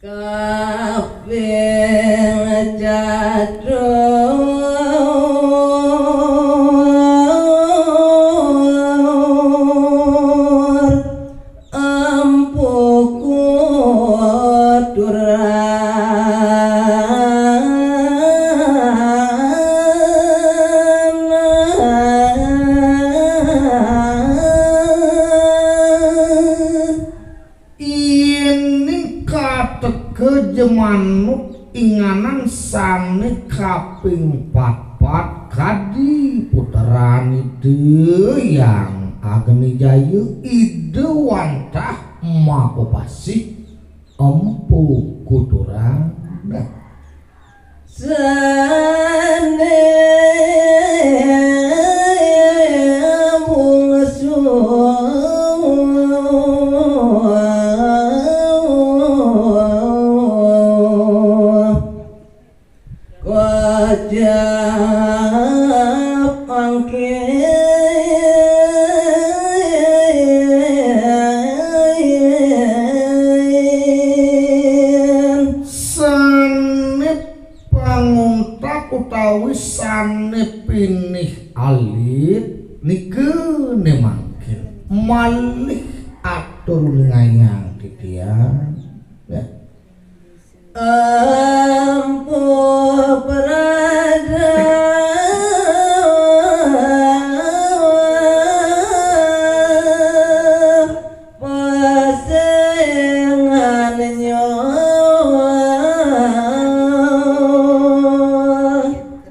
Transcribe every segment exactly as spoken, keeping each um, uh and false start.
Kaping catur, Empu Kuturan. Ini kateka jemanuk inganan sane kaping patpat kadi putran Ida Hyang Agni Jaya, Ida wantah mapapasih Empu Kuturan. Sane bungsu kocap angkin. Sane panguntat utawi sane pinih alit nika ne mangkin malih atur uningayang titiang. Ya. Empu Prada pasengan nyoh.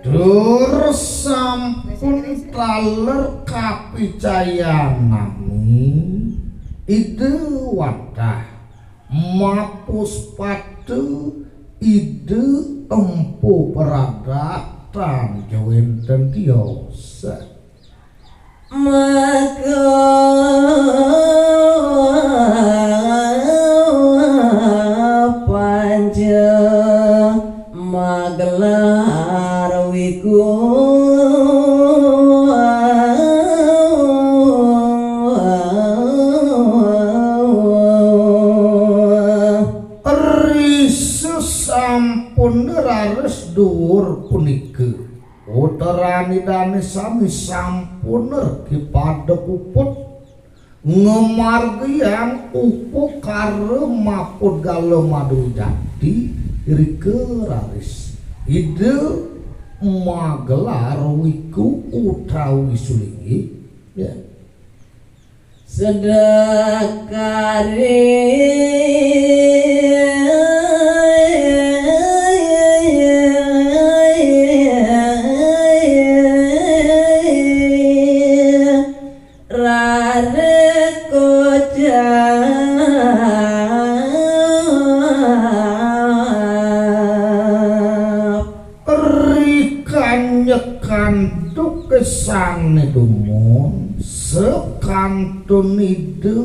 Tur sampun taler kapicayan nami, Ida wantah mapuspata Ida Empu Prada tan ja wenten tiosan. Maka panja magelar wiku. Risa sampun raris duur punika. Putran Idane sami sampun ri pada puput ngamargiang upakara mapugala madwijati, irika raris Ida magelar wiku utawi sulinggih, ya. Sedekari rare kocap. Rikanya kantuk sane dumun, sakantun Ida,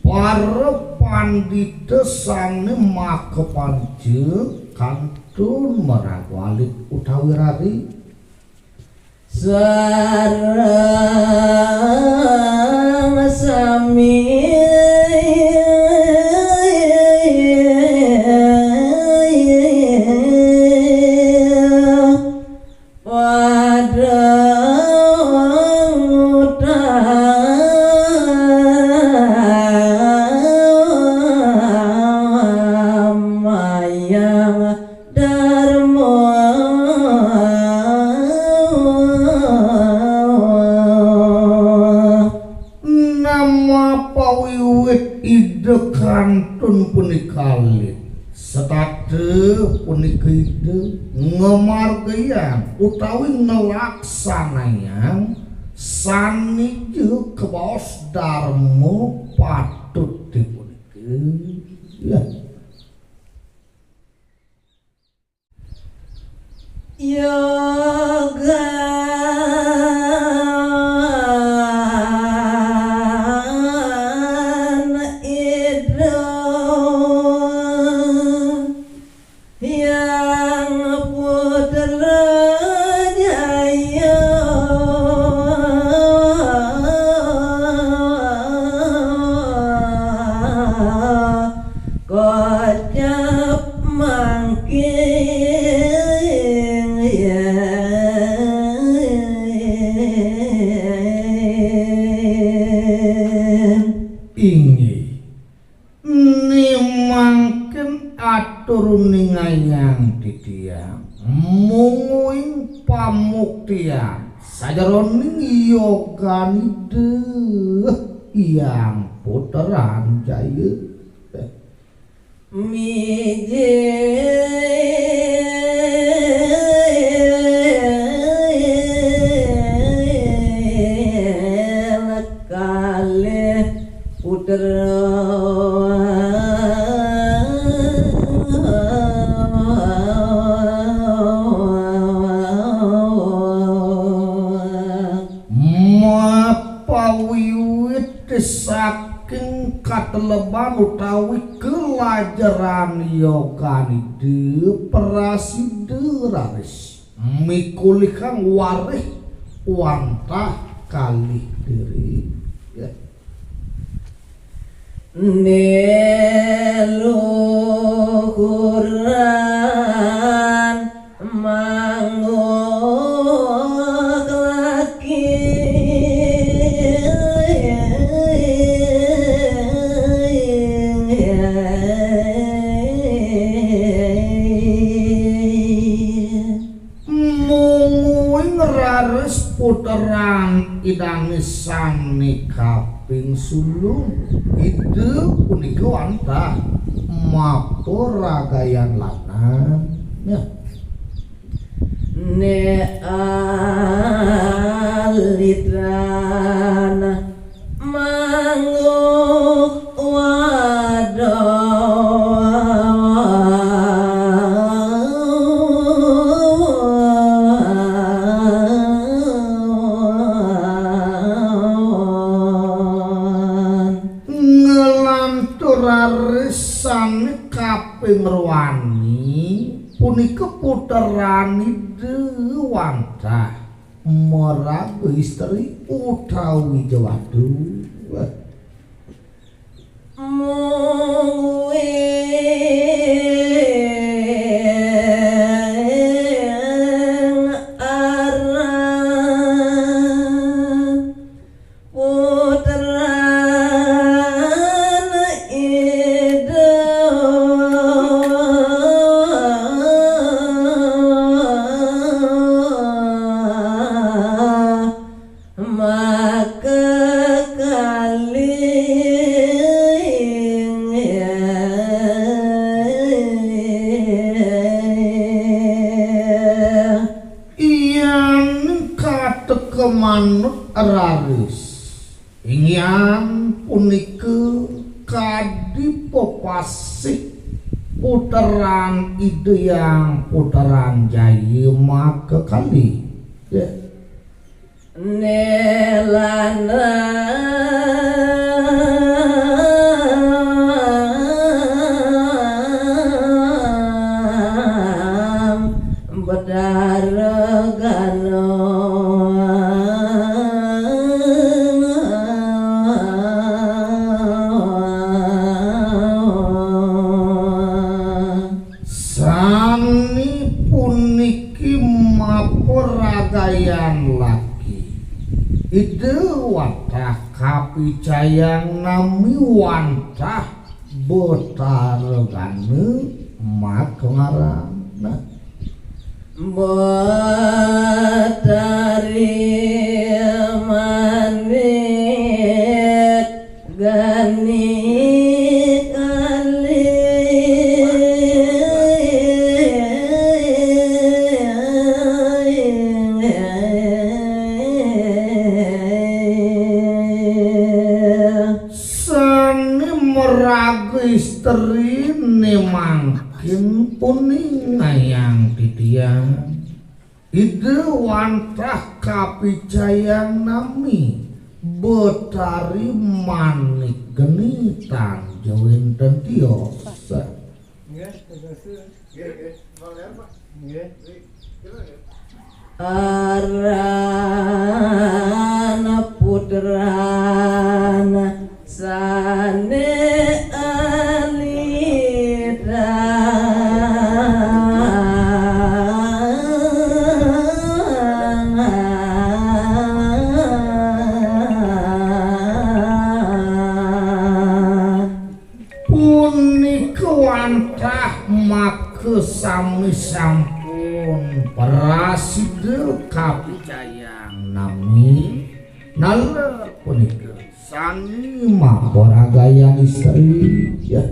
para pandita sane makapanja kantun maraga alit utawi rare. Sareng sami pada ngutamayang darma. Nama pawiwit Ida kantun punika alit? Setata punika Ida ngamargiang utawi nglaksanayang sanija kabaos darma patut dipunika. Ya. Yogan Ida Hyang Putra Jaya, kocap Inggih. Ni mangkin atur uningayang titiang, mungguing pamuktian sajeroning yoganida Hyang Puteran Jaya. Mijil kalih putra. Mapawiwit saking kateleban utawi kalajeran yoganida prasida raris mikulihang warih wantah kalih diri. Ya. Neluhuran mangguk laki. Mungguing raris puteran idane sane kaping sulung. Ida punika wantah maparagayan lanang. Ya. Ne alitan mangguk wadah. Nglantur raris sane kaping rwani punika puteranida wantah maraga istri utawi jawadu. Mungguing aran puteran Ida maka kalih. Yan kateka manut raris. Inggihan punika kadi pepasih puteran Ida Hyang Puteran Jaya maka kalih. Ya. Nelanang Betara Gana. Sane puniki maparagayan laki. Ida wantah kapicayang nami wantah Betara Gana maka ngaran. Betari Manik Gani kalih. Sane maraga istrine mangkin uningayang titiang. Ida wantah kapicayang nami Betari Manik Geni tan ja wenten tios. Nggih, terus. Nggih, nggih. Nggih. Aran putran sane alita. Kewantah maka sami sampun prasida kapicayan nami naler punika sami maporagayan istri. Ya.